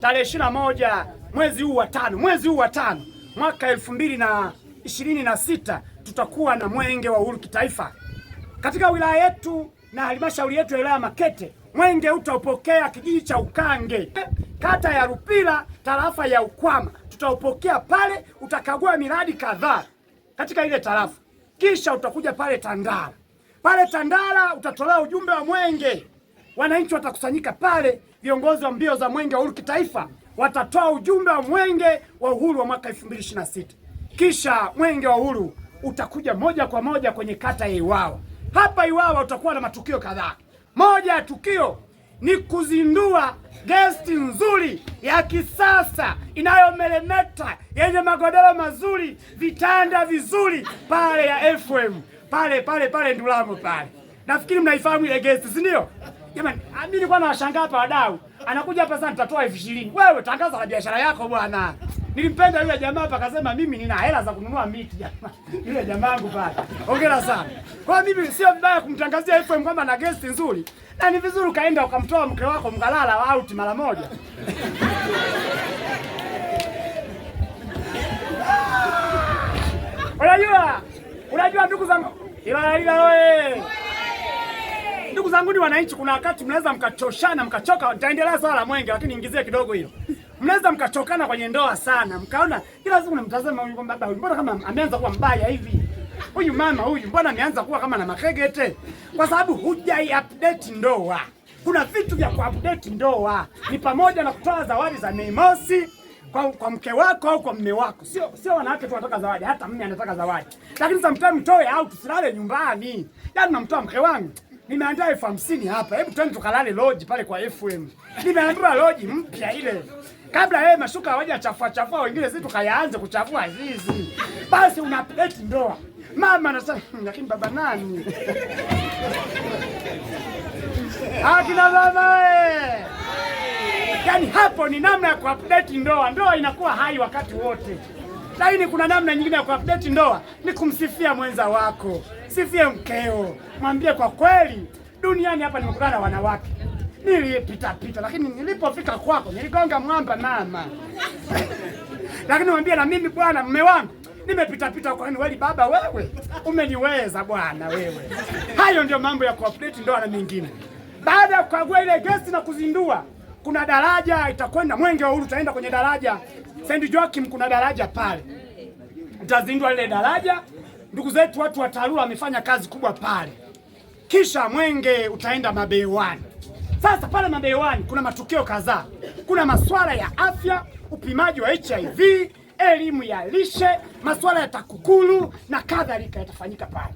Tarehe 21 mwezi huu wa tano, mwezi huu wa tano mwaka 2026 tutakuwa na mwenge wa uhuru kitaifa katika wilaya yetu na halmashauri yetu ya wilaya Makete. Mwenge utaupokea kijiji cha Ukange, kata ya Rupila, tarafa ya Ukwama. Tutaupokea pale, utakagua miradi kadhaa katika ile tarafa, kisha utakuja pale Tandala. Pale Tandala utatolewa ujumbe wa mwenge, wananchi watakusanyika pale, viongozi wa mbio za mwenge wa uhuru kitaifa watatoa ujumbe wa mwenge wa uhuru wa mwaka 2026. Kisha mwenge wa uhuru utakuja moja kwa moja kwenye kata ya Iwawa. Hapa Iwawa utakuwa na matukio kadhaa. Moja ya tukio ni kuzindua gesti nzuri ya kisasa inayomelemeta yenye magodoro mazuri, vitanda vizuri pale ya FM pale pale pale Ndulamo pale. Nafikiri mnaifahamu ile gesti, si ndio? Jamani, mimi nilikuwa nawashangaa hapa wadau. Anakuja hapa sasa nitatoa 20,000. Wewe tangaza la biashara yako bwana. Nilimpenda yule jamaa hapa akasema mimi nina hela za kununua miti jamaa. Yule jamaa wangu pale. Hongera sana. Kwa mimi sio vibaya kumtangazia FM kwamba na guest nzuri. Na ni vizuri ukaenda ukamtoa mke wako mkalala out mara moja. Unajua? Unajua ndugu zangu, ila ila wewe. Ndugu zangu ni wananchi, kuna wakati mnaweza mkachoshana mkachoka. Nitaendelea swala la mwenge, lakini niingizie kidogo hilo. Mnaweza mkachokana kwenye ndoa sana, mkaona kila siku namtazama huyu kwamba baba huyu mbona kama ameanza kuwa mbaya hivi, huyu mama huyu mbona ameanza kuwa kama na makegete, kwa sababu hujai update ndoa. Kuna vitu vya kuupdate ndoa, ni pamoja na kutoa zawadi za Mei Mosi kwa mke wako au kwa mume wako. Sio wanawake tu wanataka zawadi, hata mume anataka zawadi, lakini sometimes mtoe au tusilale nyumbani. Yaani namtoa mke wangu, nimeandaa 50,000 hapa, hebu twende tukalale loji pale kwa FM. Nimeambiwa loji mpya ile, kabla yeye mashuka hawaja chafua chafua wengine, sisi tukayaanze kuchafua sisi. Basi una update ndoa. Mama anasema lakini baba nani? Akina mama we. Yaani hapo ni namna ya kuupdate ndoa. Ndoa inakuwa hai wakati wote. Lakini kuna namna nyingine ya kuupdate ndoa, ni kumsifia mwenza wako. Sifie mkeo, mwambie kwa kweli duniani hapa nimekutana na wanawake nilipita pita, lakini nilipofika kwako niligonga mwamba mama. Lakini mwambie na mimi bwana, mume wangu nimepita pita kwa wewe baba, wewe umeniweza bwana wewe. Hayo ndio mambo ya kuupdate ndoa na mengine. Baada ya kukagua ile gesti na kuzindua, kuna daraja itakwenda mwenge wa uhuru utaenda kwenye daraja St. Joachim, kuna daraja pale, utazindua ile daraja. Ndugu zetu watu wa TARURA wamefanya kazi kubwa pale. Kisha mwenge utaenda Mabewani. Sasa pale Mabewani kuna matukio kadhaa, kuna masuala ya afya, upimaji wa HIV, elimu ya lishe, masuala ya TAKUKURU na kadhalika yatafanyika pale.